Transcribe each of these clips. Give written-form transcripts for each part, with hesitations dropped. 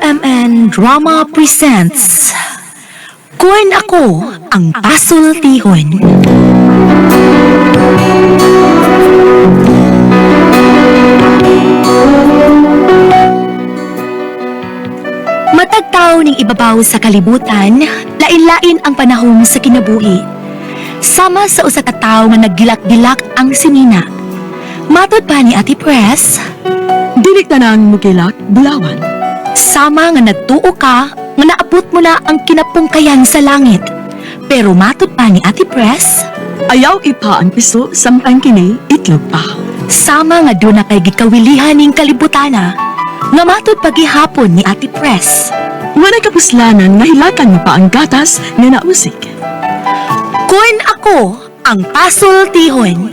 FMN Drama presents Kun Ako ang Pasultihon. Matagtaw ning ibabaw sa kalibutan, lain-lain ang panahon sa kinabuhi. Sama sa usa ka tawo nga naggilak-gilak ang sinina. Matod pa ni Ate Press, Dili tanang mugilak, bulawan. sama nga nagtuo ka nga naabot mo na ang kinapungkayan sa langit. Pero matod pa ni Ate Press, Ayaw ipa ang piso, samtang kini itlog pa. Sama nga doon na kay gikawilihan ning kalibutana, nga matod pagihapon ni Ate Press. Walay kapuslanan nga hilakan mo pa ang gatas nga nausik. Kun ako ang pasultihon.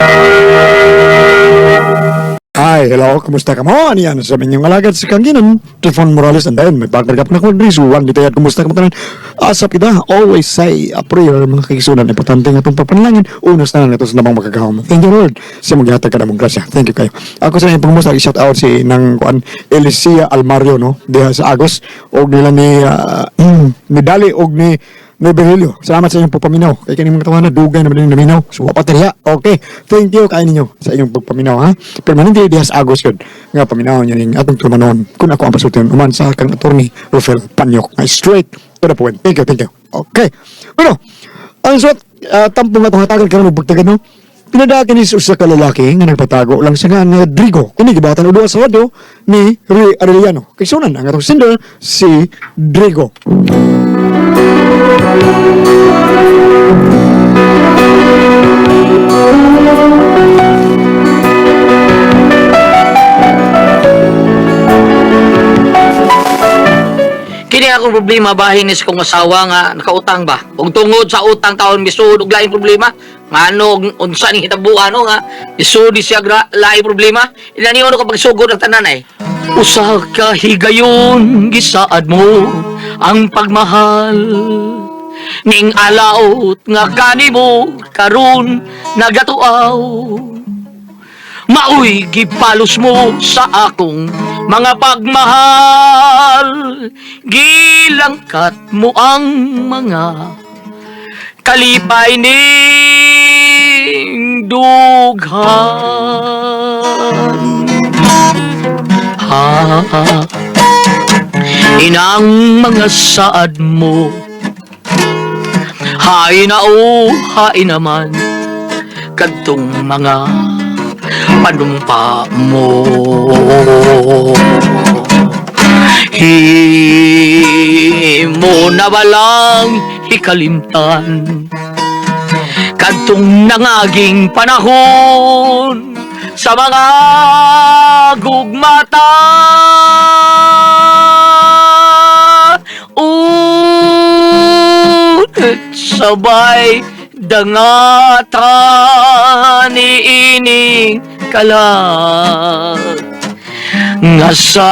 Hi, hello, kumusta ka mo? Ano yan? Sa inyong alagad sa Kanginan, Trifon Morales, and then may bagbargap na ko, Dris, Juan Ditayad, kumusta ka mo tanan? Asap kita, always say a prayer, mga kaigsunan, importante nga itong papanalangin, una sa tanan ito sa namang makagahom. Thank you, Lord, sa maghatag ka na mong grasya. Thank you kayo. Ako sa inyong pangumusta, shout out si nang kuan Elisea Almario, no? Diha sa Agos, og nila ni, ni Dali, og ni ni Berhilio, salamat sa inyong pagpaminaw. Kay kaning mga tawana, dugay naman yung naminaw. So, wapat na. Okay. Thank you kayo ninyo sa inyong pagpaminaw, ha? Permanente diha sa Agos yun. Nga paminaw niya ning atong tumanon. Kung ako ang pasultihan, uman sa kang attorney Rufel Panyok. Ay, straight to the point. Thank you, thank you. Okay. Bueno, ang suwat, tampong atong hatagan karon og bugtagan, no? Pinadagan ni sa usa ka lalaki nga nagpatago lang sa nga nga Drigo. Kini gibatan og duha sa radyo ni Rui Arellano. Kay sunan ang atong sender si Drigo. Kini akong problema bahin ni sa kong asawa nga nakautang ba. Ug tungod sa utang taon misud og laing problema. Ngano og unsa ning hitabuan no nga misud siya laing problema. Ila niyo no kapag sugod ang tanan ay. Usa ka higayon gisaad mo ang pagmahal ning alaot nga kanimo karon nagatuaw. Maoy gipalos mo sa akong mga pagmahal. Gilangkat mo ang mga kalipay ning dughan. Ha, inang mga saad mo. Hay na o, hay naman, kadtong mga panumpa mo. Himo na balang hikalimtan kadtong nangaging panahon sa mga gugmata. Ulit sabay dangatan iining kalag nga sa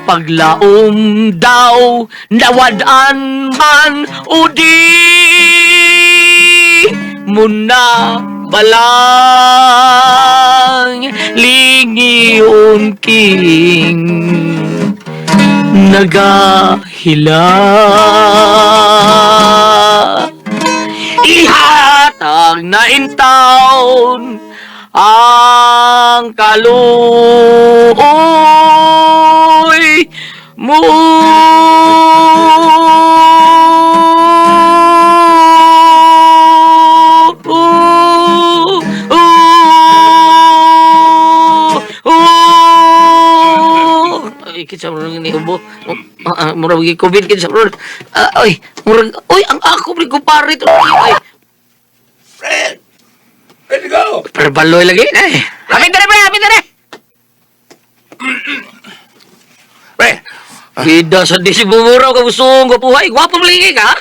paglaom daw nawad-an man o di mo na balang lingion king nagahila. Ihatag na in town ang kaluoy mo. Ay, kinsa mo ni ubo. Murag gi COVID kinsa mo. Ay, murag oy ang ako pre kumpare to. Ay, Fred! Ready to go! pero baloy lagi na eh. Apin dere pre, apin dere. Pre! Bida sa di si bumuraw ka busong gwapuhay. Gwapo mo lagi ka.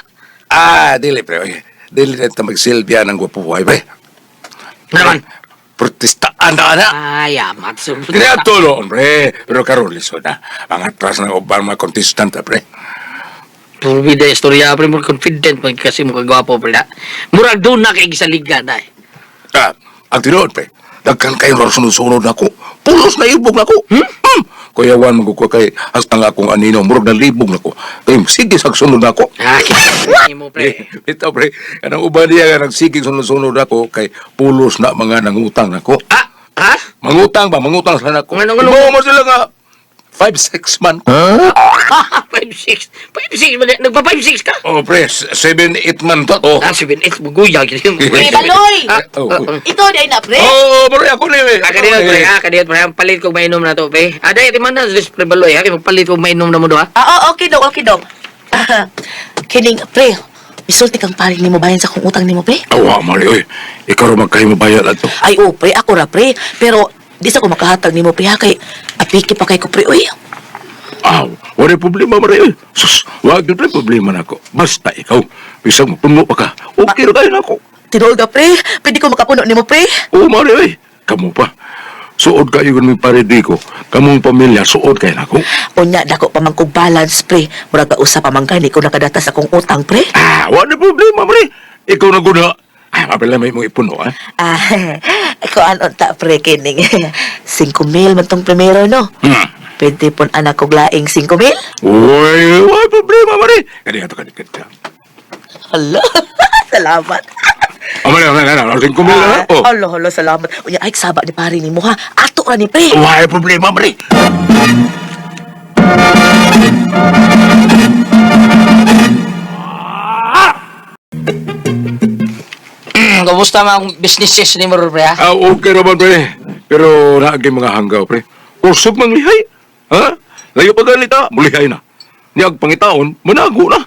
Ah, dili pre. Oy, dili na ito magsilbiya ng gwapuhay, pre. Naman. Protestaan na na. Ay, amat. Kaya tuloon, pre. Pero karon lisod na. Mga atras ng uban mga contestant, pre. Puro bida istorya pre, murag confident man kasi mo kagwapo pre na. Murag doon na kay gisaligan ay. Ah, ang tinuod, pre. Daghan kayo ron sunod-sunod na ko. Pulos na ibog na ko. Hmm? Kuyawan man ko kay hasta nga akong anino murag nalibog nako. Kay sige sag sunod nako. Ah, kita mo pre. Ito pre, kanang uban niya nga nagsigig sunod-sunod ako kay pulos na mga nangutang nako. Ah, ha? Mangutang ba? Mangutang sa nako. Ngano, ngano? Mo mo sila nga 5-6 man. Ah, 5-6. 5-6 ba? Nagpa 5-6 ka? Oh pre, 7-8 man to. Oh. Ah, 7-8. Buguyag. Pre, Baloy! Ah, Oh, ah, ah. Ikaw di ay na, pre. Oh, pre, ako ni. Ah, kadiyot, pre. Ah, kadiyot, pre. Ang palit kong mainom na to, pre. Ah, dahil, man na, pre, Baloy, ha? Kaya magpalit kong mainom na mo do, ha? Ah, oh, okay dong, okay dong. Kining, pre, isulti kang paring nimo bayan sa kong utang nimo, pre. Awa, mali, oy. Ikaw ra magkahimo bayad ato. Ay, oh, pre, ako ra, pre. Pero, di sa ko makahatag nimo, pre, ha, kay apiki pa kay ko, pre, uy. Aw, wala problema, mali, oy. Sus, wag gyud pre problema nako. Basta ikaw, bisag mo pa ka. Okay ra kayo nako. Tinuod ka, pre. Pwede ko makapuno nimo, pre. Oo, mali, oy. Kamo pa. Suod kayo kun pare ko. Kamong pamilya, suod kayo nako. Unya, dako pa man kog balance, pre. Murag ka usa pa man gani ko nakadata sa akong utang, pre. Ah, wala problema, mali. Ikaw na guna. Ah, mapila may mong ipuno, ah. Ah, kuan unta, pre, kining 5,000 man tong primero, no? Pwede pon anak kog laing 5,000? Uy, wala problema, mali. Kani ato, kani kani. Hala, salamat. Oh, mali, mali, mali. 5,000 na. Oh. Hala, hala, salamat. Unya, ay, saba ni pare nimo ha. Ato ra ni pre. Wala problema, mali. Kumusta mga businesses ni mo, pre, ha? Ah, okay raman, pre. Pero naagay mga hanggaw, pre. Kusog mang lihay. Ha? Layo pa ganita, mulihay na. Niyag pangitaon, manago na.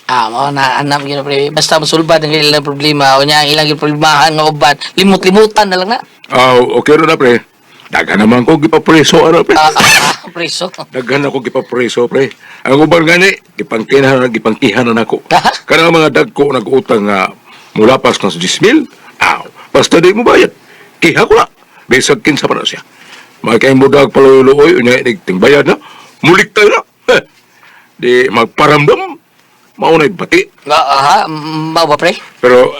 Ah, mao na anak gyud pre. Basta mosulbad ang ilang problema o nya ang ilang problemahan nga uban, limot-limutan na lang na. Ah, okay ra na, pre. Daghan naman ko gipapreso, ano, pre. Ah, ah, ah, preso. Daghan ako gipapreso, pre. Ang uban gani, gipangkihan na gipangkihan na nako. Kanang mga dagko nag-utang nga mulapas na sa 10,000, aw, basta di mo bayad. Kiha ko na. Bisag kinsa pa na siya. Makay mo dag paluloy, unya ting bayad na. Mulik tayo na. Heh. Di magparamdam, maunay bati. Ah, aha, mao ba pre? Pero,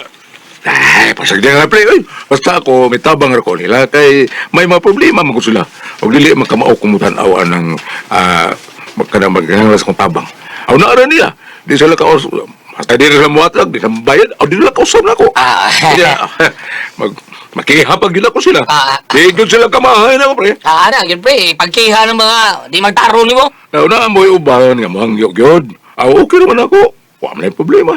ay, pasag nga pre, oy. Basta ako, may tabang ra ko nila, kay may mga problema man ko sila. Og dili man kamao kumutan awa ng, kanang magkanang kong tabang. Aw naara nila, di sila kaos, basta di sila muhatag, di sila bayad, aw di sila kausap na ako. Ah. Kaya, makihapag yun ako sila. Ah. Di gyud sila kamahay na ako, pre. Ah, ana gyud pre, pagkiha ng mga di magtaro nimo. Nauna mo'y uban nga mohangyo gyud. Aw, okay naman ako. Wa man ay problema.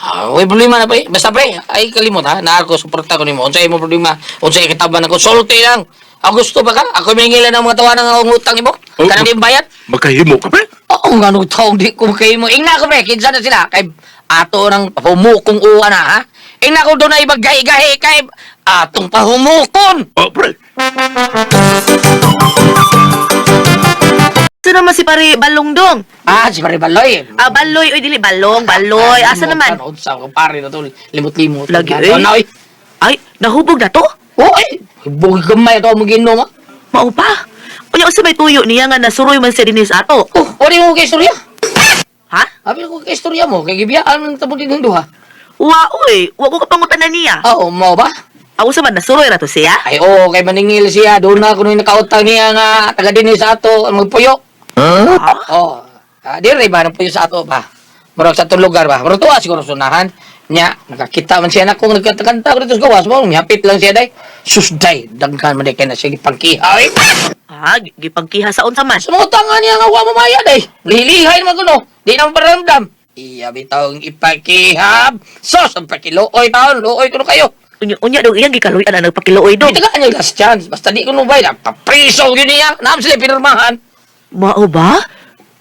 Ah, way problema na pre. Basta pre, ay kalimot ha. Naa ko suporta ko nimo. Unsay imo problema? Unsay kitaban ako? Sulti lang. Ako gusto ba ka? Ako mingilan ng mga tawanan nga akong utang nimo. Oh, Kanang di bayad? Makahimo ka, pre. Oo nga nung taong di ko kay mo. Ingna ko pre, kinsa na sila kay ato ng pahumukong uwa na ha. Ingna ko doon na ibagay-gahi kay atong pahumukon. Oh, pre. Ito naman si pare Balong dong. Ah, si Pare Baloy. Ah, Baloy, oy dili Balong, Baloy. Asa naman? Unsa ko pare na to, limot-limot. Lagi, Ano, eh. na, oy. Ay, nahubog na to? Oh, ay. Bugay gamay to mo ginom ah. Mao pa. Unya usa may tuyo niya nga nasuroy man siya dinhi sa ato. Oh, wala mo kay istorya. Ha? Abi ko kay istorya mo kay gibiyaan man tamo din duha. Wa oy, wa ko kapangutana niya. Ah, oh, mao ba? Ako sa man nasuroy ra to siya. Ay oo, kay maningil siya. Doon na kuno nakautang niya nga taga dinhi sa ato ang magpuyo. Ha? Oh, ah, dire ba nang puyo sa ato ba? Murag sa atong lugar ba? Murag tuwa siguro sunahan. Nya, nakakita man siya na kung nagkanta-kanta ko dito sa gawas mo, mihapit lang siya day. Sus day, daghan man day kay na siya gipangkiha. Ay, Ha, gipangkiha sa unsa man. sa mga utangan niya nga wa mamaya day. Lilihay naman kuno. Di na paramdam. Iya bitaw ang ipakihab. Sos ang pakiluoy taon, luoy kuno kayo. Unya unya dong iyang gikaluy-an ang nagpakiluoy dong. Di tagaan niya last chance. Basta di kuno bay, papriso yun niya. Naam sila pinirmahan. Mao ba?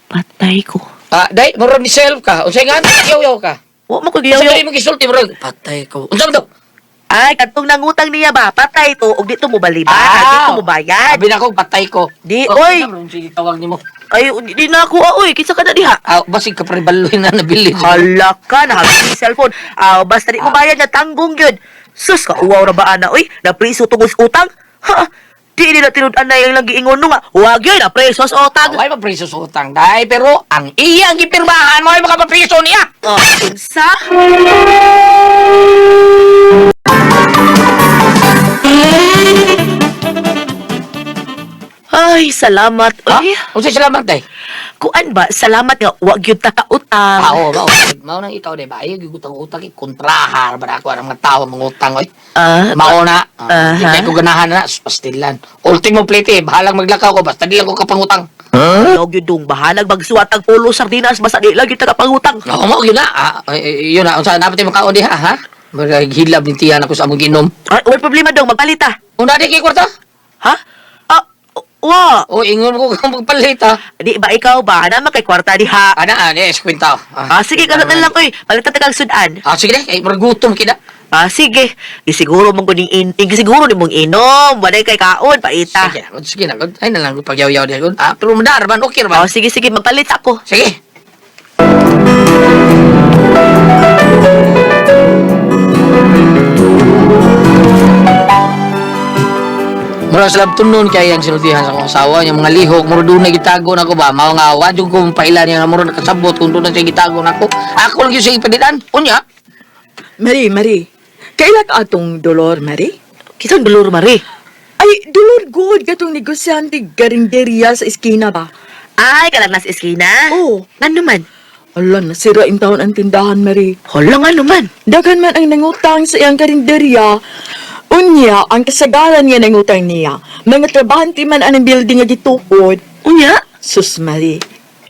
Patay ko. Ah, day, murag ni self ka. Unsay nga, yaw-yaw ka. Wa mo ko Unsa giyaw. ba imong gisulti murag? Patay ko. Unsa man to? Ay, katong nangutang niya ba? Patay to og dito mo baliba, dito mo bayad. Sabi na ko, patay ko. Di, Oh, oy. unsa man, sige, tawag nimo. Ay, di na ako ah, oy, kinsa ka na diha? Ah, basig ka pre baloy na nabili. Hala ka, nahagin yung cellphone. Ah, basta di mo bayad na tanggong yun. Sus, kauwaw na ba ana, oy? Napriso tungod sa utang? Ha? Di nila tinud-an na yung lang giingon no nga. Huwag yun, napriso sa utang. Way mapriso sa utang, day. Pero ang iyang gipirmahan mo ay makapapriso niya. Oh, unsa? Ay, salamat. Ha? Uy, Unsa salamat day? kuan ba? Salamat nga wa gyud ta kautang. Ah, oo, mao. Mao nang ikaw day ba? Ayaw gigutang utang eh. Kontrahar ba na ako ang mga tao mangutang oy. Ah, Mao na. Aha. Di kay ko ganahan na pastilan. Ultimo plete, bahalang maglakaw ko basta di lang ko kapangutang. Ayaw gyud dong bahalag magsuwat ang pulo sardinas basta di lang gyud ta kapangutang. Oo, mao gyud na. Ah, ay, ay, yun na unsa dapat imong kaon diha, ha? Murag hilab ni tiyan ako sa among ginom. Ay, way problema dong magpalita. Una di kay kwarta. Ha? Ah, wa. O ingon ko kang magpalit ha. Di ba ikaw ba? Ana man kay kwarta diha. Ana, ani 50. Ah, sige karon na lang oy. Palitan ta kag sudan. Ah, sige kay murag gutom kida. Ah, sige. Di siguro mong kuning in, di siguro ni mong inom. Waday kay kaon paita. Sige, na, sige na. Ay na lang pagyaw-yaw diha. Ah, pero madar man okay ra man. Oh, sige sige magpalit ako. Sige. Mura sa labton nun kay ang sinultihan sa akong asawa yung mga lihok mura doon na gitago na ko ba mao nga wa jud ko paila niya nga mura nakasabot kung doon na siya gitago nako ako lang gyud siya ipaditan unya. Mari, Mari. Kaila ka atong dolor, Mari? Kitang dolor mari. Ay, dolor good katong negosyante garinderya sa eskina ba? Ay, kalang nas eskina. Oo. Ngano man? Ala, nasira in taon ang tindahan, Mari. Hala ngano man. Daghan man ang nangutang sa iyang karinderya. Unya, ang kasagaran niya nangutang niya. Mga trabahante man ang building nga gitukod. Unya? Sus, Mari.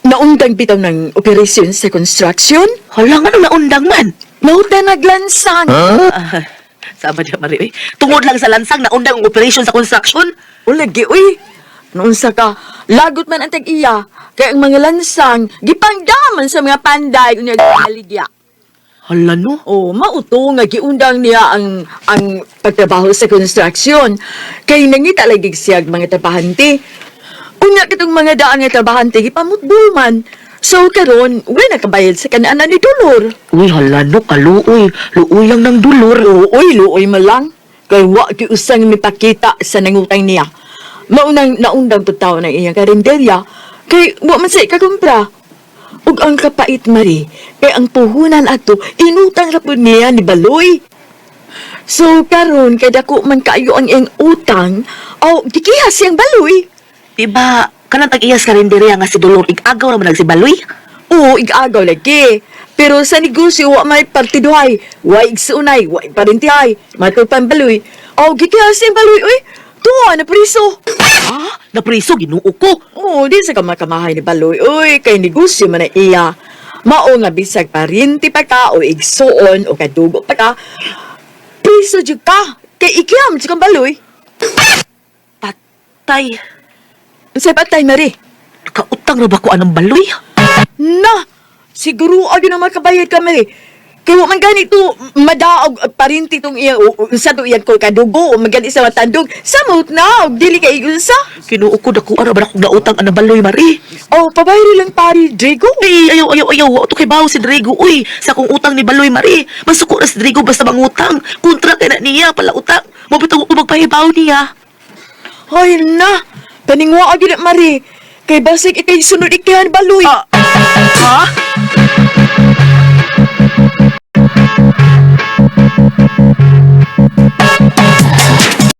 Naundang bitaw ng operasyon sa construction. Hala ngano naundang man. Nauta naglansang. Ah, sama diya mari oy. Tungod lang sa lansang naundang ang operation sa construction. Ulagi, uy. Noon sa ka, lagot man ang tag-iya. Kaya ang mga lansang, gipangdaman sa mga panday, unya aligya. Hala no. Oh, mauto nga giundang niya ang pagtrabaho sa construction. Kay nangita lagi siyag mga trabahante. Unya kitong mga daan nga trabahante gipamutbol man. So karon, wa nakabayad sa kanaanan ni Dolor. Uy, hala no kaluoy. Luoy lang ng dolor. Luoy, luoy man lang. Kay wa gyud usang mipakita sa nangutang niya. Maunang naundang pud tawo ng iyang karinderya kay wa man sa ikakumpra. Ug ang kapait Mari, kay ang puhunan ato inutang ra pud niya ni Baloy. So karon kay dako man kaayo ang iyang utang, aw gikiha siyang Baloy. Di ba kanang tag-iyas karinderya nga si Dolor ig-agaw ra man si Baloy? Oo, igagaw lagi. Pero sa negosyo, wa may partiduhay. Wa igsuunay, wa parentihay. Matod pang baloy. Aw, gikiha siyang baloy, uy. Tuwa na priso. Ah, napriso Ginoo ko. Oo, di sa kamakamahay ni Baloy. Uy, kay negosyo man na iya. Mao nga bisag parinti pa ka o igsuon o kadugo pa ka. Priso jud ka. Kay ikiyam jud kang baloy. Patay. Unsay patay, Mari? Nakautang ra ba ko anang baloy? Na! Siguro agyo na makabayad ka, Mari. Kay wa man ganito madaog parinti tong iya o sa to iyang ko kadugo o magani sa matandog samot na og dili kay igunsa. Ginoo ko dako ara ba akong nautang anang baloy mari? Oh, pabayri lang pari Drago. Ay, ayaw, ayaw, ayaw. Wa to kay bawo si Drago. Uy, sa akong utang ni Baloy Mari. Masuko na si Drago basta mangutang. Kontra kay na niya pala utang. Mabitaw ko magpahibaw niya. Ay na, paningwa agyo na Mari. Kay basig ikay sunod ikihan baloy. Ah, ha?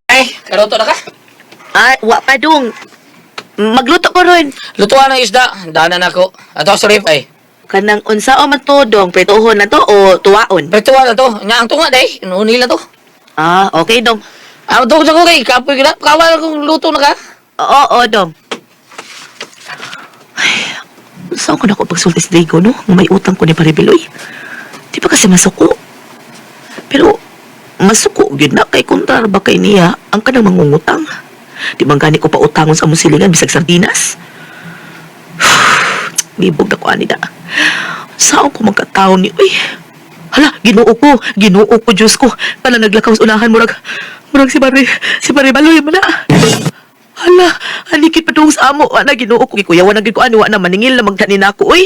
Ay, karoto na ka. Ay, wa pa dong. Magluto ko ron. Lutuan ng isda, dana na ako. Ato sa ref ay. Kanang unsa o man to dong, prituhon na to o tuwaon? Prituan na to. Nya ang tunga day, inuni na to. Ah, okay dong. Ah, tungkol sa ko kay kapoy ka na. Kawal kung luto na ka. Oo, oo, dong. Ay, saan ko na ako pagsulti si Drago, no? Nga may utang ko ni Paribiloy. Di ba kasi masuko? Pero, masuko gyud na kay kontra ba kay niya ang kanang mangungutang. Di man gani ko pa utangon sa among silingan bisag sardinas. Libog na ko ani da. Saan ko magkataon ni uy? Hala, Ginoo ko, Diyos ko. Kana naglakaw sa unahan murag murag si Pare Baloy man na. Hala, anikit pa dong sa amo. Ana, Ginoo ko gikuyawan na gid ko ani wa na maningil na magkani nako uy.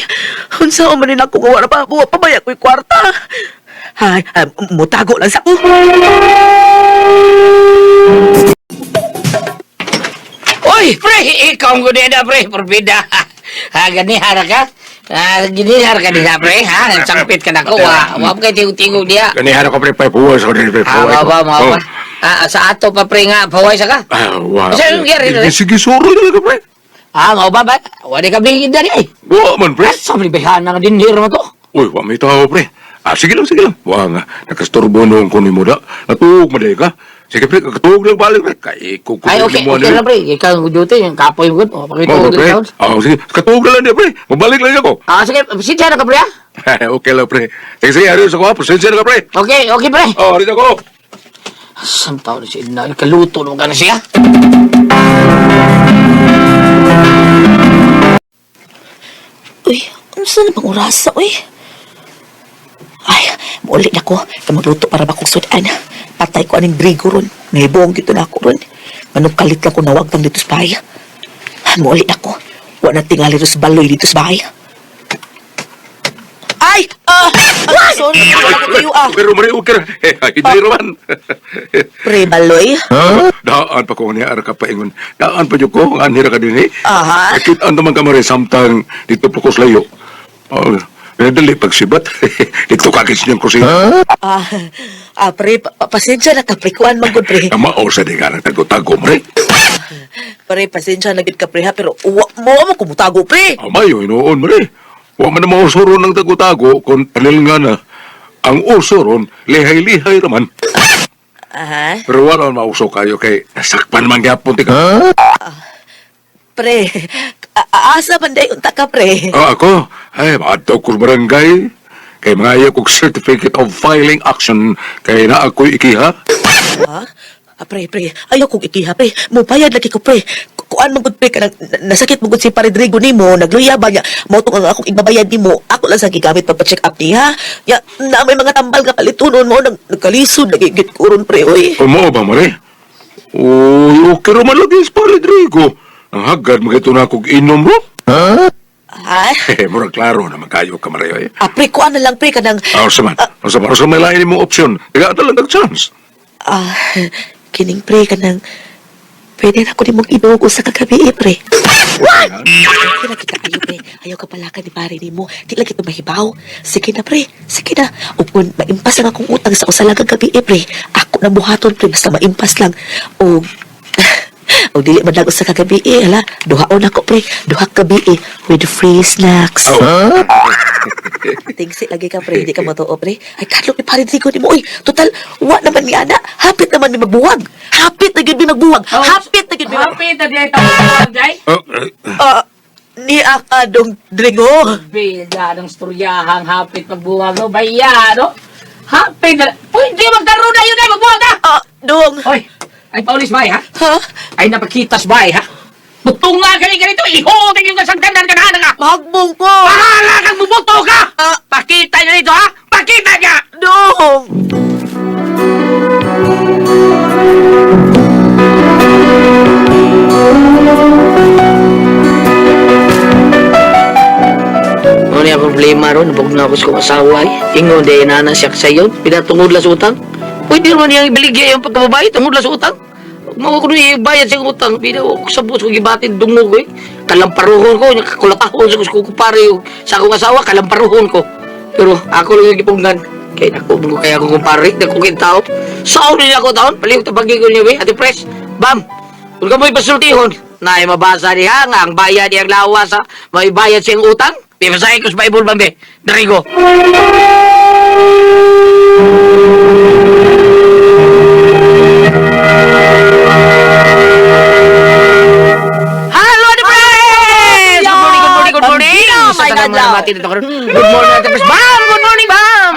Unsa man ni nako nga wa na pa wa pa baya ko'y kwarta. Hay, ah, mutago lang sa ko. Oy, pre, ikaw ang gudeda, pre, porbida. Ha, ganihara ka? Ah, ginihara ka diha, pre, ha? Nagsangpit ka na ko, wa. Wa pa kay tingog-tingog diha. Ganihan ako pre, 5 hours ako din pre. Ah, wa, wa, wa, wa. Sa ato pa pre nga paway sa ka. Ah, wa. Kasi anong nangyari na, eh? Sige, sorry talaga, pre. Ah, mao ba ba? Wala ka bigid dali ay. Wa man, pre. Sa ni bayhana nga dinhir mo to. Uy, wa may tao, pre. Ah, sige lang, sige lang. Wa nga, nakastorbo noong kunin mo da. Natuog maday ka. Sige, pre, katuog lang balik, pre. Kay, ko Ay, okay, okay na pre. Ikaw ang duty, yung kapoy mo gud. Oh, Mo, pakituog pre. taon. Ah, sige, katuog na lang niya, pre. Mabalik lang ako. Ah, sige, pasensya na ka pre ah. Okay lang, pre. Sige, sige, ariyo sa ko, ah. Pasensya na ka, pre. Okay, okay pre. Oh, ariyo ako. Saan taon na si Edna? Kaluto naman ka na siya. Uy, unsa na bang orasa, uy? Ay, muuli na ko. Kay magluto para ba kong sudan. Patay ko aning drigo ron. Nahibong gito na ako ron. Manong kalit lang ko nawag tang dito sa bahay. Ay, muuli na ko. Wa na tingali ro sa baloy dito sa bahay. Ay! Ah! Ah, sorry, wala ko kayo ah. Pero, pre, okay. Eh, hindi raman. Pre, baloy. Daan pa ko niya, ara ka paingon. Daan pa ko, ang anhira ka din eh. Aha. Kita naman ka mare, samtang dito po ko sa layo. Oh, dali pagsibat. Dito kakis niyang kusina. Ah, ah pre, pasensya na ka, pre. Kuan man gud, pre. Tama o sa di ka nagtago-tago, mare. Pre, pasensya na gid ka, pre, ha. Pero, wa mo mo kumutago, pre. Amayo, inoon, mare. Wa man na mausuro ng tago-tago kung panil nga na. Ang uso ron, lihay-lihay raman. Aha. Pero wala man mauso kayo kay nasakpan man gyapon ti ka. Pre, asa man day unta ka, pre. Ah, ako, ay, maadto ko sa barangay. Kay mga iya kog certificate of filing action kay na ako'y ikiha. Ha? Ah, pre, pre, ayaw kong ikiha, pre. Mubayad lagi ko, pre. Kuan man gud, pre, kanang nasakit mo gud si Paredrigo nimo, nagluya ba niya. Mao tong ang akong igbabayad nimo. Ako lang sa gigamit pagpa-check up niya. Ya, na may mga tambal nga palitunon mo nag nagkalisod lagi gid ko ron, pre, oy. Umo ba, mare? Uy, okay raman lagi sa Rodrigo. Ang hagad, magito na akong inom, bro. Ha? Eh, murag klaro naman kayo ka, mare. Oy. Ah, pre, kuan na lang, pre, kanang Ah, unsa man? Unsa man? Unsa may lain imong opsyon? Taga lang ang chance. ah, kining pre kanang pwede na ko nimong ibuog usa ka gabi, eh, pre. Sige na kita ayo pre. Ayaw ka pala ka ni pare nimo. Di lang kita mahibaw. Sige na pre. Sige na. Ug kung maimpas lang akong utang sa usa lang ka gabi eh, pre. Ako na buhaton pre basta maimpas lang. Og og dili man lang usa ka gabi eh, hala. Duhaon ako pre. Duha ka gabi eh with free snacks. Oh. Tingsi lagi ka pre, hindi ka matuo pre. Ay kadlok ni pare Rico nimo oy. Total wa naman ni ana. Hapit naman mi magbuwag. Hapit na gyud mi magbuwag. Hapit na gyud mi. Hapit na diay tawag diay. Oh, eh, Ah, ni akadong dringo. Bida ng storyahang hapit pagbuwag no baya no. Hapit na. Pwede magtaro na yun ay magbuwag na. Ah, dong. Hoy, ay paulis bay ha. Ha? Ay napakitas bay ha. Butunga kani ganito ihoting yung kasagdanan ka na ka. Magbong ko. Bahala kang bubuto ka. Ah. Pakita niya dito ha. Pakita niya. Dong. Ano niya problema ron, nabog na ako sa kong asawa eh. Ingon, di na na siya sa iyo. Pinatungod lang sa utang. Pwede naman niyang ibaligya yung pagkababae, tungod lang sa utang. Mga ko nung ibayad sa utang, pina ko sa buwas ko gibatin dungog ko eh. Kalamparuhon ko, kakulatahon sa kong kumpare sa akong asawa, kalamparuhon ko. Pero ako lang yung gipunggan. Kaya nako, mga kaya akong kumpare, nako kayong tao. Saan niya ako taon? Palihog tabagin ko niya, eh. Ate Pres, bam! Kung ka mo'y pasultihon, na ay mabasa niya nga ang bayad niyang lawas ha, may bayad siyang utang. Bibasahin ko sa Bible, bambe. Darigo. Hello, Ate Pres! Good morning, good morning, good morning! Pambira, Sa my tanang mga adlaw. nabati dito karon. Good morning, Ate Pres. Bam! Good morning, bam!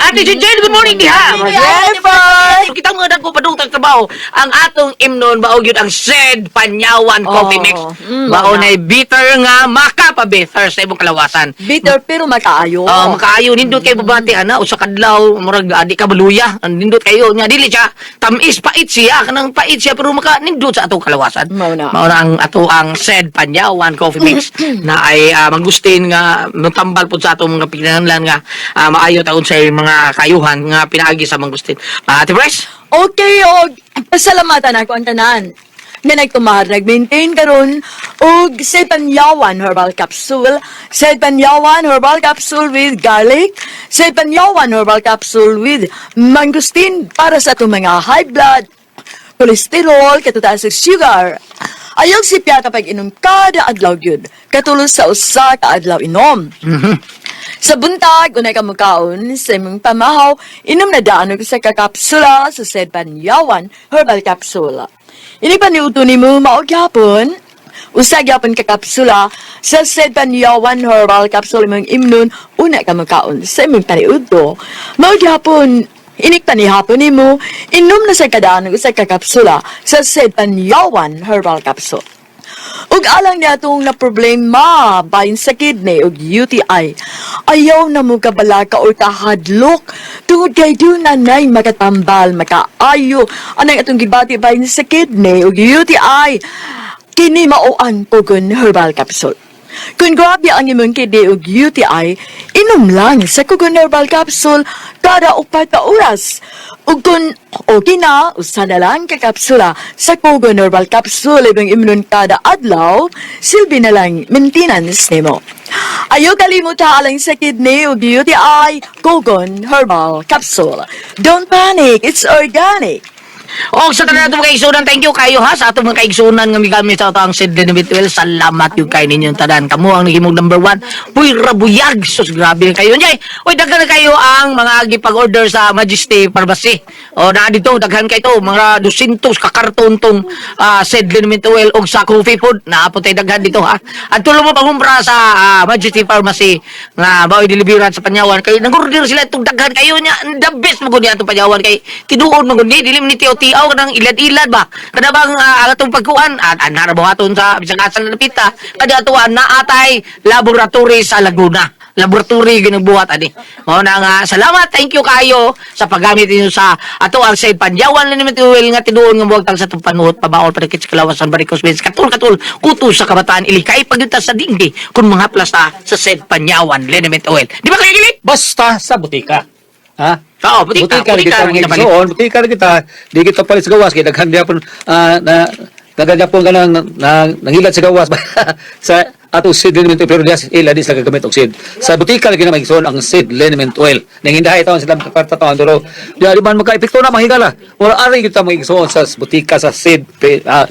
Ate Jane, good morning diha! Jennifer! So, kita mga dagko padung tag trabaho. Ang atong imnon bao gyud ang Sed Panyawan Coffee Mix. Bao na. nay bitter nga makapabitter sa imong kalawasan. Bitter pero makaayo. Oh, makaayo nindot kay babati ana usa ka adlaw murag adi ka baluya. Nindot kayo nya dili siya tamis pait siya kanang pait siya pero maka nindot sa atong kalawasan. Mao na. Mao na ang ato ang Sed Panyawan Coffee Mix na ay mangustin nga matambal pud sa atong mga pinanlan nga maayo taon sa mga kayuhan nga pinaagi sa mangustin. Ate Bryce? Okay, og pasalamatan ako ang tanan. Nga nagtumar, nag-maintain karon og Sepanyawan Herbal Capsule, Sepanyawan Herbal Capsule with garlic, Sepanyawan Herbal Capsule with mangosteen para sa atong mga high blood, cholesterol, katutaas sa sugar. Ayaw si kapag inom kada adlaw gyud, katulos sa usa ka adlaw inom. Sa buntag, unay ka mukaon sa imong pamahaw, inom na daan og usa ka kapsula sa Sedpanyawan Herbal Capsule. Ini pa niuto nimo mao gyapon. Usa gyapon ka kapsula sa Sedpanyawan Herbal Capsule imong imnon una ka mukaon sa imong paniudto. Mao gyapon inig panihapon nimo, inom na sa kadaan og usa ka kapsula sa Sedpanyawan Herbal Capsule. Ug alang niya atong na problema bahin sa kidney ug UTI. Ayaw na mo kabalaka or kahadlok tungod kay duna nay makatambal, makaayo anang atong gibati bahin sa kidney ug UTI. Kini mao ang Pugon Herbal Capsule. Kung grabe ang imong kidney ug UTI, inom lang sa Kugon Herbal Capsule kada 4 ka oras. Ug kung okay na, usa na lang ka kapsula sa Kugon Herbal Capsule imong imnon kada adlaw, silbi na lang maintenance nimo. Ayaw kalimuta alang sa kidney ug UTI, Kugon Herbal Capsule. Don't panic, it's organic. Og sa tanan atong mga kaigsunan, thank you kayo ha sa atong mga kaigsunan nga migamit sa atong Sid Limited. Salamat yung kay ninyong tanan. Kamo ang nagimong number one. Puy rabuyag. Sus, grabe na kayo. Njay, uy, daghan na kayo ang mga gipag-order sa Majesty Pharmacy. O na dito, daghan kay to mga 200 ka karton tong Sid Liniment Oil og sa coffee food. Naapot tay daghan dito ha. At tulo mo pangumpra sa Majesty Pharmacy nga mao'y deliveran sa Panyawan kay nag-order sila itong daghan kayo niya. The best mo gud niya atong Panyawan kay tinuod mo gud ni dili man ni tiaw-tiaw kanang ilad-ilad ba kada bang ang atong pagkuan at anara buhaton sa bisag asa na napita kada ato naatay laboratory sa Laguna, laboratory ginubuhat ani. Mao na nga salamat, thank you kayo sa paggamit ninyo sa ato ang Said Panyawan Liniment Oil nga tinuon nga buwag sa atong panuhot, pabaol padakit sa kalawasan, varicose veins, katul katul kuto sa kabataan, ilikay pagyud ta sa dinggi kung mga plasta sa Said Panyawan Liniment Oil. Di ba kay gili? Basta sa butika. Ha? Oo, butika, Butika, butika kita ra mga kita palit. igsoon, butika ra kita. Di kita palit sa gawas kay daghan gyapon na daghan gyapon kanang na, nangilad sa gawas sa atong seed liniment oil, pero diya ila di sila gagamit og seed. Sa butika lagi na mga igsoon ang seed liniment oil. Nangindahay taon sila makakwarta taon pero di man maka-epekto na mga higala. Wala ari kita mga igsoon sa butika sa seed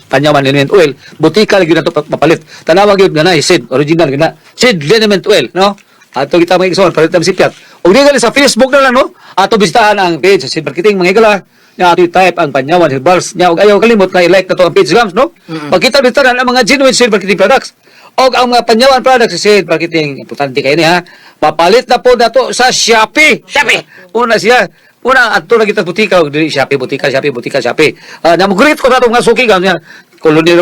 Panyawan liniment oil. Butika lagi na to mapalit. Tanawa gyud nga na seed original gyud na. Seed liniment oil, no? Ato kita mga igsoon, palit ang sipyat. Ug di gali sa Facebook na lang, no? Ato bisitahan ang page sa Seed Marketing mga higala. Nya ato i-type ang Panyawan Herbals. Nya og ayaw kalimot na i-like na to ang page gams, no? Pagkita bitaran ang mga genuine Seed Marketing products. Og ang mga Panyawan products sa Seed Marketing, importante kayo ni ha. Papalit na po nato sa Shopee. Shopee. Una siya. Una, ato na kita butika, og dili Shopee, butika, Shopee, butika, Shopee. Namugrit ko na itong mga suki gams niya. Colonel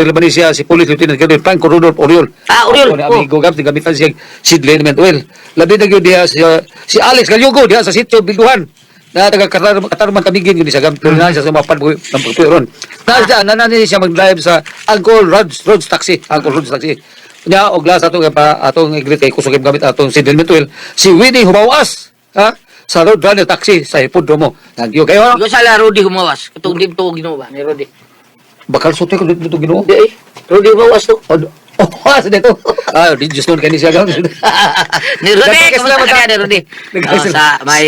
naman siya, si Police Lieutenant Colonel Frank Rudolph Oriol. Ah, Oriol. Ato ni amigo gams, gamitan siya seed liniment oil. Labi na gyud diha si, si Alex Galyugo diha sa sitio Bilduhan. Na taga Katarman Camiguin gyud siya gam pero na siya sa mapan ng pagtuyo ron. Na siya na siya mag-drive sa Angkor Roads Roads Taxi, Angkor Roads Taxi. Nya og last atong pa atong i-greet kay kusog gamit atong seed liniment oil si Winnie Humawas, ha? Sa Road Runner Taxi sa Hipodromo. Thank you kayo. Ikaw sa la Rudy humawas. Katong di to Ginoo ba ni Rudy. Bakal sutoy ko dito Ginoo. Di eh. Rudy humawas to. Oh, oh, sa dito. Ah, di Diyos noon kani siya gam. Ni Rudy, Nagpakasalamat kamusta ka ka. ni Rudy? Oh, Nagpakasalamat. sa may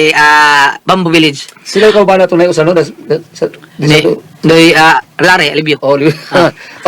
Bamboo Village. Sila ikaw ba na tunay usa no? Di Ni sa to. Doy Lare, Alibio. Oh,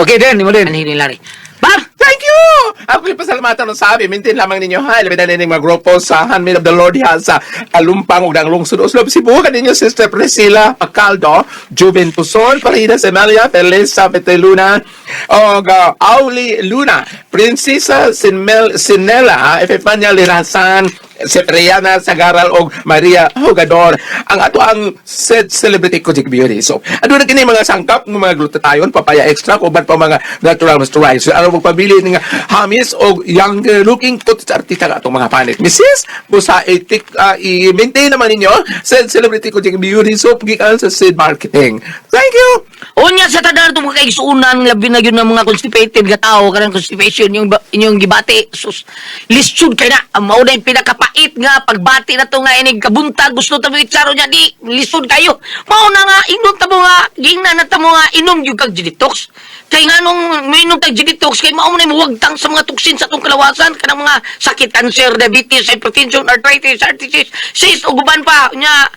okay din, mo din. Ano ni Lare? Bab! Thank you! Ako yung pasalamatan ng sabi. Maintain lamang ninyo ha. Labi na ninyong mga grupo sa Handmaid of the Lord ha sa Kalumpang ug ang Lungsod Oslob. Cebu. Kaninyo Sister Priscilla Pacaldo, Juven Tuson, Farida Semalia, Felisa Peteluna, og Auli Luna, Prinsesa Sinmel Sinela, Epifania Lirasan, Cipriana Sagaral og Maria Jugador. Ang ato ang set celebrity Kojik Beauty. So, ano na kini mga sangkap ng mga glutathione, papaya extract, uban pa mga natural moisturizer. Ano magpabili ng hamis og younger looking put sa artista nga atong mga panit. Mrs. Busa itik i-maintain naman ninyo set celebrity Kojik Beauty soap gikan sa Seed Marketing. Thank you! Unya sa tanan itong mga kaigsuunan, labi na yun ng mga constipated nga tao, kanang constipation yung inyong gibati. Sus, lisod kay na. Ang mao na yung pinakapa pait nga pagbati na to nga inig kabuntag gusto ta mo itsaro niya di lisod kayo. Mao na nga ingnon ta mo nga gingnan na ta mo nga inom gyud kag detox. Kay nganong minom tag detox kay mao man muwagtang sa mga toksin sa atong kalawasan kanang mga sakit, cancer, diabetes, hypertension, arthritis, arthritis, cyst ug uban pa nya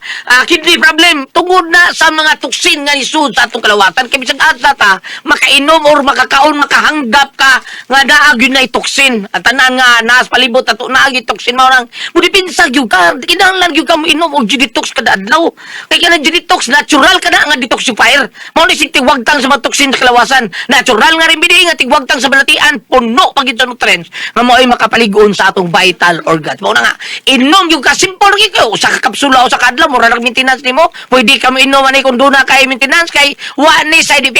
kidney problem tungod na sa mga toksin nga nisud sa atong kalawasan kay bisag asa ta makainom or makakaon makahanggap ka nga naa gyud na toksin at tanan nga naas palibot ato naa gyud toksin mao nang mudepensa gyud ka kinahanglan gyud ka moinom og detox kada adlaw kay kanang detox natural ka na nga detoxifier mao ni sig tigwagtang sa mga toksin sa kalawasan natural nga remedy nga tigwagtang sa balatian puno pa gyud sa nutrients nga mao'y makapalig-on sa atong vital organs mao na nga inom gyud ka simple gyud kayo usa ka kapsula usa ka adlaw mura lang maintenance nimo pwede ka moinom ani kung duna kay maintenance kay wa ni side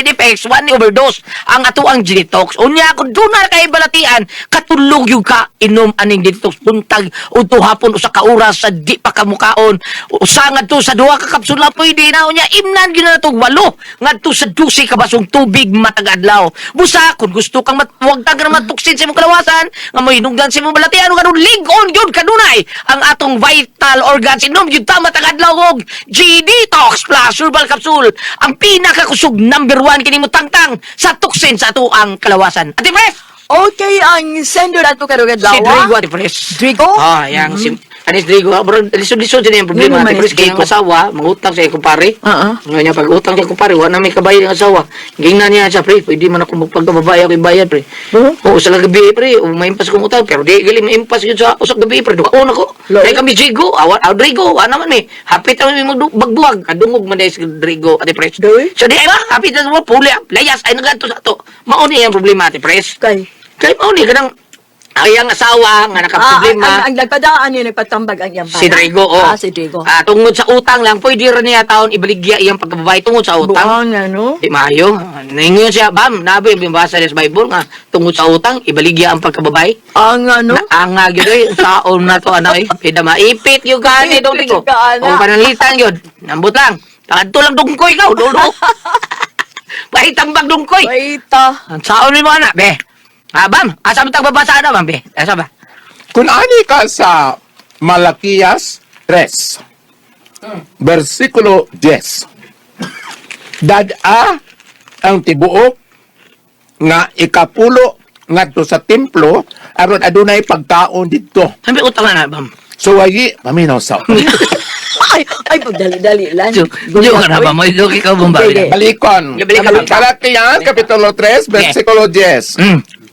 effects wa ni overdose ang ato ang detox unya kung duna kay balatian katulog gyud ka inom aning detox buntag udto hapon usa ka oras sa di pa ka mukaon usa ngadto sa duha ka kapsula pwede na unya imnan gyud na natong 8 ngadto sa 12 ka basong tubig matag adlaw busa kung gusto kang matwagtang ka na matuksin sa imong kalawasan nga mohinungdan sa imong balatian ug karon lig-on gyud kanunay ang atong vital organs inom gyud ta matag adlaw og G Detox Plus Herbal Capsule ang pinakakusog number 1 kini mo tangtang sa tuksin sa ato ang kalawasan. Ate Pres! Okay, ang sender ato karong adlaw. Si Drigo, Ate Pres. Drigo? Ah, yang si Anis Drigo, bro, lisod-lisod din yung problema. Ngano man Ate Pres, is kay ang Drigo? asawa, mangutang sa kumpare. Oo. Nga niya, pag utang sa kumpare, wala na may kabayad ang asawa. Gingnan niya siya, pre, pwede man ako magpagkababae ako ibayad, pre. Oo. Oo, sa gabi, pre, o maimpas kong utang, pero di galing maimpas yun sa usap gabi, pre, dukaon ako. Lord. Kaya kami Drigo, awan, aw, Drigo, wala naman eh. Hapit naman may magbuwag, kadungog man dahil si Drigo, Ate Pres. Doy? So di ay ba, hapit na mo, puli, layas, ay naganto sa ato. Mauni ang problema, Ate Pres. Kay. Kay mauni, kanang, ay ang asawa nga nakaproblema. Ang nagpadaan niya, nagpatambag ang iyang Si Drigo, oh. Ah, si Drigo. Ah, tungod sa utang lang, pwede rin niya taon ibaligya iyang pagkababae tungod sa utang. Buang na, no? Di maayo. Ningon siya, bam, nabi, binabasa niya sa Bible nga, tungod sa utang, ibaligya ang pagkababae. Ang ano? Naanga gyud oy, saon na to ano eh. Pida maipit gyud ka ni Dong Drigo. Ipit ka, ana. O pananglitan gyud. Nambot lang. Kadto lang dungkoy ka, dulo. Pahitambag dungkoy. Waita. Ang saon ni mo ana, be. Ah, bam, asa mo tagbabasa ana, bam, be? Asa ba? Kung ani ka sa Malakias 3, versikulo 10. Dad-a ang tibuok nga ikapulo ngadto sa templo aron adunay pagkaon didto. Sabi utang na na, bam. So wayi paminaw sa. Ay, ay, pagdali-dali lang. Diyo ka na ba? May joke ikaw, bam, ba? Sige. Balikon. Balikan, balikan. Malakias kapitulo 3 versikulo 10.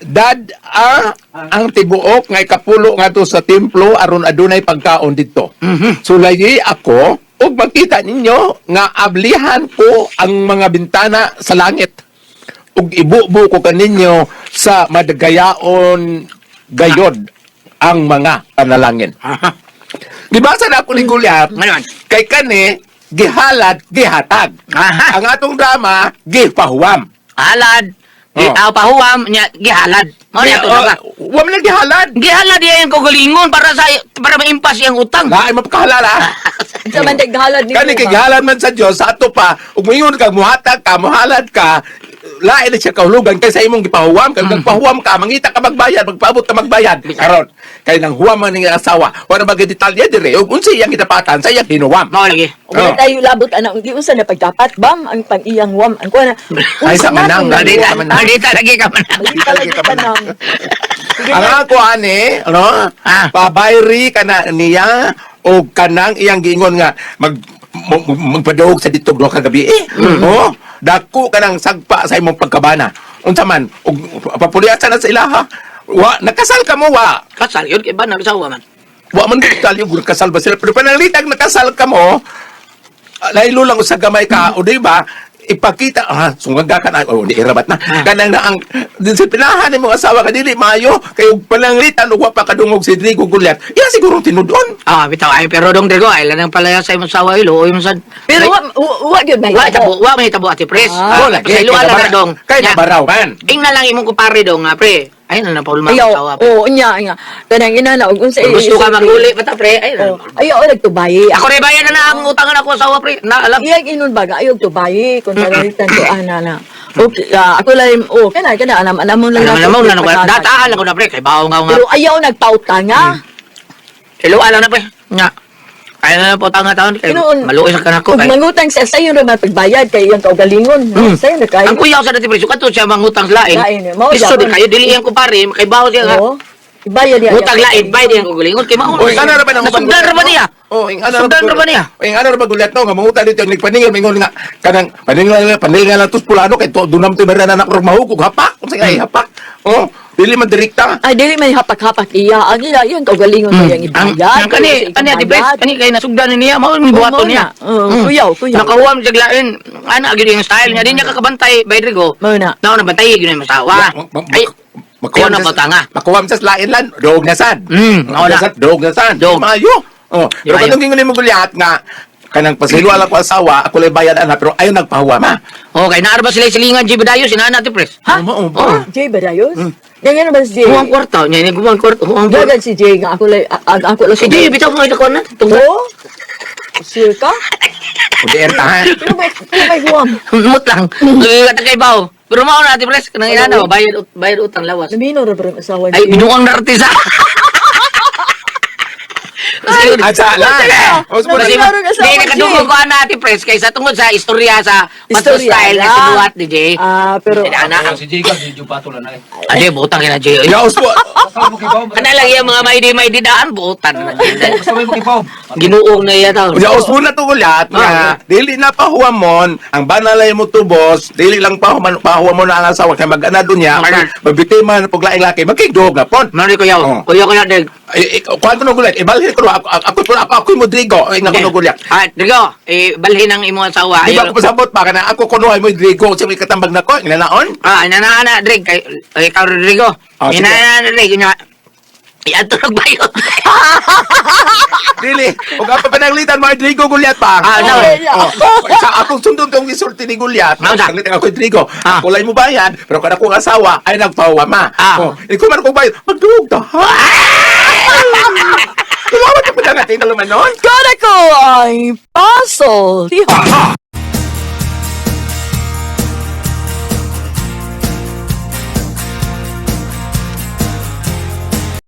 Dad-a ang tibuok nga ikapulo ngadto sa templo aron adunay pagkaon didto. Sulayi ako ug makita ninyo nga ablihan ko ang mga bintana sa langit ug ibubo ko kaninyo sa madagayaon gayod ang mga panalangin. Gibasa na ako ni Goliath Ngayon. kay kani gihalad gihatag. Aha. Ang atong drama gipahuwam. Halad. Gi Oh. oh. Pahuwam niya gihalad. Mao niya to Oh, ba? Wa man lang gihalad. Gihalad niya yung kagalingon para maimpas iyang utang. Lain mapakahalal ah. Sa man naghalad ni Kani kay gihalad man sa Dios sa ato pa ug moingon ka muhatag ka muhalad ka lain na siya kahulugan kaysa imong gipahuwam kay nagpahuwam ka mangita ka magbayad magpaabot ka magbayad karon kay nang huwam man ning asawa wala ba detalye dire ug unsa iyang gidapatan sa iyang hinuwam. Mao lagi. Wala Oh. tayo labot anak, hindi unsa na pagdapat bam ang pang-iyang wam ang kuan. Ay, sa manang, Dita, Sa manang. dita lagi ka man. Malita lagi ka nang. Sige Ang na. ako ani, ano? Ah. Pabayri kana niya o kanang iyang giingon nga magpadawog sa ditog duha ka gabi. Eh. Oh, dako kanang sagpa sa imong pagkabana. Unsa man og papuliasa na sa ilaha. Wa nakasal ka mo wa. Kasal yun kay ba nagsawa man. Wa man detalye kung nakasal ba sila pero panalitag nakasal ka mo, laylo lang sa gamay ka o di ba? Ipakita sunggaga ka na o di irabat na kanang na ang disiplinahan nimo asawa ka dili maayo kay ug pananglitan ug wa pa kadungog si Drigo Goliath iya siguro tinud-on. Ah, bitaw ay pero dong Drigo ay lang pala sa imong sawa ilo oy man sad. Pero wa gyud may. Wa tabo, wa may tabo ati pres. Ah. Wala, Pasayloan kay lang na dong. kay Nya, nabaraw man. Ingna lang imong kumpare dong nga pre. Ay na lang paulma Ayaw, ang sawa. Pre. oo, nya, nya. Kanang ina na, ug unsa Kung gusto ka maguli pa ta pre, ay na. Oh, ayaw nagtubayi. Ako rin bayan na na ang utangan ako asawa pre. Na alam. Iyang inon ba ayaw tubayi kung pananglitan to ana na. Okay, ako lang, oh, kana, kana, alam, alam mo lang. Alam ako, mo na pagkakas. dataan lang ko na pre kay bawo nga nga. Pero ayaw nagpautang, ha? Hello alam na pre. Nga. Ay na po tanga taon kay Noon, maluoy sa kanako Kung kay. mangutang siya, sayo naman pagbayad kay iyang kaugalingon. Sayo na kayo. Ang kuyaw sa dati pre sukat to siya mangutang sa lain. Lain, eh. Mao Iso gyapon. di kayo dili ang kumpare kay bawo siya nga. Oo. Ibayad niya. Utang lain bayad ang kaugalingon kay mao. Oy, ana ra ba nang uban? Nasugdan ra ba niya? Oh, ing ana ra Nasugdan ra ba niya? Oy, ing ana ra ba gulat no nga mangutan dito ang nagpaningil mingon nga kanang paningil paningil lang tus pulano kay to dunam to meron anak rog mahugog hapak unsa kay hapak. Oh, dili man direkta. Ay, dili man hapak-hapak iya. Ang iya, iyang kaugalingon mm. Iyang Ang ibayad. ang kani kani ati Pres, kani kay nasugdan ni niya mao ni buhaton mao niya. na. Oo, kuyaw, kuyaw. Nakahuam siya lain. Ana gyud yung style niya di niya kakabantay bay Drigo. Mao na. Nao na bantay gyud yung asawa. Ay, ayaw na patanga. Makuha sa lain lan, dog na sad. Mao na. Sad, dog na sad. Dog. Maayo. Oh, pero Maayo. kanang gingon mo gulyat nga kanang pasilo ala ko asawa, ako lay bayad ana pero ayo nagpahuwa ma. Okay, naar ba sila silingan G Badayos inana ati Pres? Ha? Oh, mao ba? Jay Barayos? Ganyan naman si Jay. Huwang kwarta niya ni guwang kwarta, huwang kwarta. Gagan si Jay nga ako lang, ako lang. Si Jay bitaw mo ito na. Tungkol. Oo? Sure ka? Kundi erta ha. Pero may huwam. Mut lang. Kata kay bawo. Pero mao na ati Pres kanang inana bayad bayad utang lawas. Namino ra ba rin asawa ni Ay Jay? binuang na artista. Asa lan. Oh, Kasi Namino rin asawa di ni Jay. nakadungog ko ana ati Pres kaysa tungod sa istorya sa Pasto Istorya style na lang. sinuhat ni Jay. Ah, pero Ana ang Si Jay ka, medyo pato lang na eh. Ade butang kina Jay. Ya uspo. Basta mo kibaw. Kana lang iya mga maydi daan butan. Basta mo kibaw. Ginuong na iya taon. Ya uspo na to gulyat nga dili na pahuwamon ang banalay mo tubos, dili lang pahuman pahuwamon na ang asawa kay mag-ana dunya, Mag-ana. magbiktima na pug laing laki, magkigdog na pon. Mano ko yaw. Oh. Kuya ko na deg. Ay, kuan ko no gulyat, ibalhin ko no, ako ako ako ako mo Drigo, ay nako no gulyat. Ah, Drigo, eh balhin ang imong asawa. Di ba Ayaw. ko pasabot pa kana ako kuno ay mo Drigo sa may katambag nako, nilanaon. Ah, inana ana Drig kay ay ikaw Rodrigo. Ah, sige. Inana ana Drig nya. Iadto nagbayot. Dili, ug ang papananglitan mo ay Drigo gulyat pa. Ah, no. Oh, sa akong sundon kong gisulti ni Gulyat. Mao sa. Panglitan ako Drigo. Ah. Ako lay mo bayad, pero kada akong asawa ay nagpawa ma. Ah. Oh, ikaw man akong bayad, magduog ta. Ha? Tumawag ka pa na natin naman noon. Kada ko ay puzzle. Tiha.